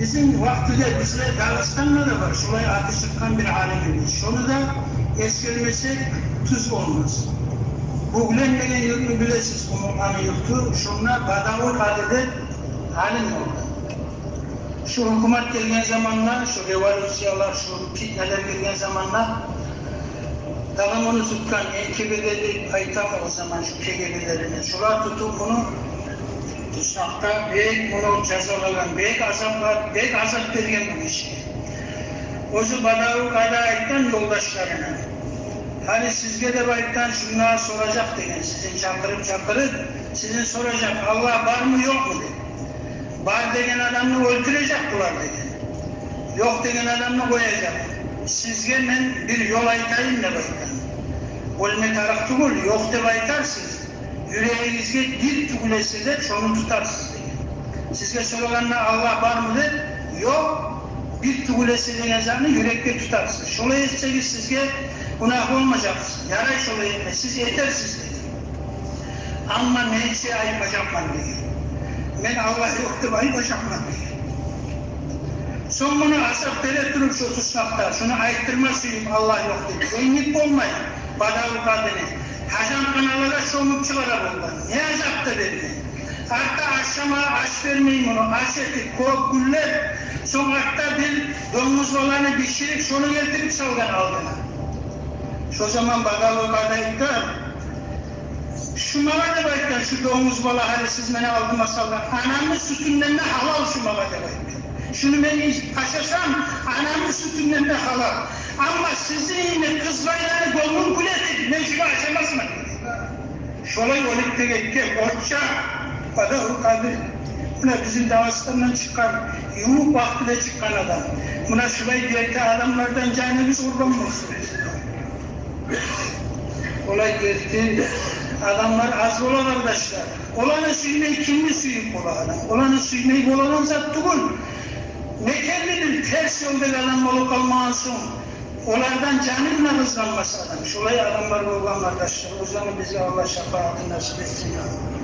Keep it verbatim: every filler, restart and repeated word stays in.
Бизин вакътиде бизде Дагъыстанда да бар шолай аты чыкъгъан бир алимибиз. Шону да эсгермесек тюз болмас. Бугленмеген юртну билесиз, Къумукъаны юрту, шонда Бадавул Къади деп алим болгъан. Шу гьукумат гелген заманда, шу революциялар, шу питнелер гелген заманда, дагъы муну тутгъан Н К В Д деп айтамы о заман, шу К Г Б-лерине, шолар тутуп муну туснакъда бек муну жазалагъан, бек азаплап, бек азап берген бу гишиге. Оьзю Бадавул Къади айтгъан ёлдашларына: «Гьали сизге деп айтгъан, шунда соражакъ, – деген, – сизин чакъырып-чакъырып, сизин соражакъ, Аллагь бармы, ёкъму деп. Бар деген адамны оьлтюрежек булар, – деген. – Ёкъ деген адамны къояжакъ. Сизге мен бир ёл айтайым», – деп айтгъан. «Оьлме тарыкъ тюгюл, ёкъ деп айтарсыз. Юрегигизге бир тюгюл эсе де, шону тутарсыз, – деген. – Сизге сорагъанда, Аллагь бармы деп, ёкъ, бир тюгюл эсе деген затны юрекге тутарсыз. Шолай этсегиз, сизге гюнагь болмажакъ. Ярай шолай этме, сиз этерсиз, – деген. – Амма мен чи айтмажакъман, – деген. – Мен Аллагь ёкъ деп айтмажакъман», – деген. Сонг муну азап бере туруп шо туснакъда, шуну айтдырма сююп, Аллагь ёкъ деп, энгип болмай Бадавул Къадини, гьажамханаларгъа шомуп чыгъара болгъан. Не азап да берген. Артда ашама аш бермей муну, ач этип, кёп гюнлеп, сонг артда бир донгуз баланы биширип, шону гелтирип салгъан алдына. Шо заман Бадавул Къади айтгъан: «Шу магъа, – деп айтгъан, – шу донгуз бала, гьали сиз мени алдыма салгъан, анамны сютюнден де гьалал шу магъа, – деп айтгъан. – Шуну мен ич-, ашасам, анамны сютюнден де гьалал. Амма сизин йимик къызбайланы гёнгюн гюл этип, мен шуну ашамасман», – деген. Шолай оьлюп де гетген, орусча Бадавул Къади. Муна бизин Дагъыстандан чыкъгъан, ювукъ вакътиде чыкъгъан адам. Муна шулай герти адамлардан жаныбыз къурбан болсун. Олай герти адамлар аз бола, къардашлар. Оланы сюймей кимни сююп бола адам? Оланы сюймей болагъан зат тюгюл. Неге, билмеймен, терс ёлдагъы адам болуп къалмагъан сонг, олардан жаны гына къызгъанмас адам. Шолай адамлар болгъан, къардашлар. Оьзлени бизге Аллагь шапаатын насип этсин, я Аллагь.